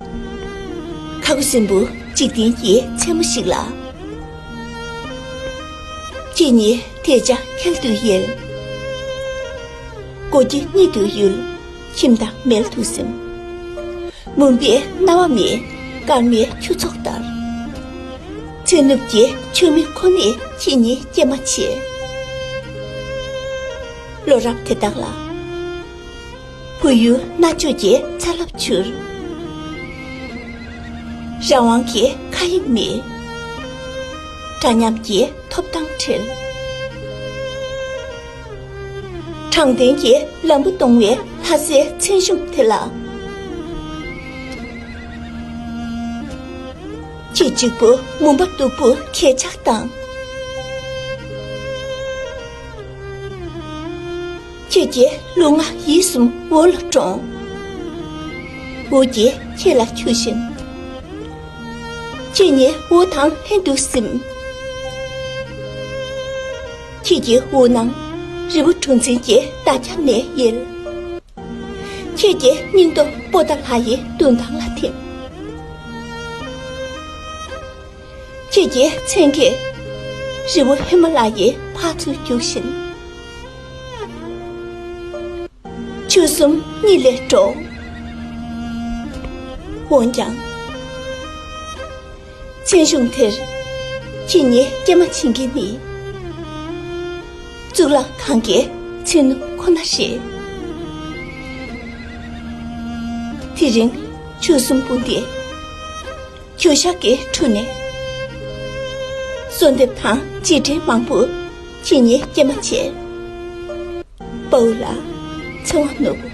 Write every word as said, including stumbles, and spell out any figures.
ཁ་ཁུ་སྲིན་པོ་འཇིག་རྟེན་གྱི་མཚན་མོ་ཞིག་ལ། ཁྱེད་གཉིས་དེ་ཅག་ཁྱེར་དུ་ཡིན། སྒོ་ཁྱི་གཉིད་དུ་ཡུལ། ཁྱིམ་བདག་མལ་དུ་སིམ། མུན་པའི་སྣང་བ་མེད། སྐར་མའི་ཁྱུ་ཚོགས་ལྟར། ཚེ་ནུབ་ཀྱི་མཆོད་མེ་ཁོ་ནས་ཁྱེད་གཉིས་སྐྱེལ་མ་བྱེད། ལོ་རབས་དེ་དག་ལ། བུ་ཡུག་སྣ་ཆོས་ཀྱི་ཚ་རླབས་འཕྱུར། རང་དབང་གི་མཁའ་དབྱིངས་མེད། འདྲ་མཉམ་གྱི་ཐོབ་ཐང་བྲལ། དྲང་བདེན་གྱི་ལམ་བུ་སྟོང་བའི་ལྷ་སའི་མཚན་གཞུང་དེ་ལ། ཁྱེད་གཅིག་པུ་མུན་པ་སྟུག་པོ་གས་ཆག་དང་། ཁྱེད་ཀྱི་ལུས་ངག་ཡིད་གསུམ་འོ་ལ་ཀྲོང་། འོ་ཀྱིས་ཁྱེད་ལ་འཁྱུ་བཞིན། ཁྱེད་ཉིད་འོ་དང་ལྷན་དུ་སིམ། ཁྱེད་ཀྱི་འོ་ནང་རི་བོ་གྲུ་འཛིན་གྱི་འདའ་རྒྱ་ནས་ཡལ། ཁྱེད་ཀྱི་སྙིང་སྟོབས་པོ་ཏཱ་ལ་ཡི་མདུན་ཐང་ལ་ཐིམ། ཁྱེད་ཀྱི་མཚན་གྱིས་རི་བོ་ཧི་མ་ལ་ཡའི་ཕར་ཚུར་རྒྱུག་བཞིན། ཆུ་གསུམ་གཉིད་ལས་འགྲོ། འོན་ཀྱང་། མཚན་གཞུང་དེར་ཁྱེད་ཉིད་སྐྱེལ་མ་ཕྱིན་གྱི་ནི། གཙུག་ལག་ཁང་གི་ཚེ་ནུབ་ཁོ་ན་རེད། དེ་རིང་ཆུ་གསུམ་སྤུན་ཟླའི་གྱོད་བཤགས་ཀྱི་ཁྲོད་ནས། གསོལ་འདེབས་དང་རྗེས་དྲན་མང་པོ་ཁྱེད་ཉིད་སྐྱེལ་མ་བྱེད། དཔའ་བོ་ལ་ཚེ་དབང་ནོར་བུ།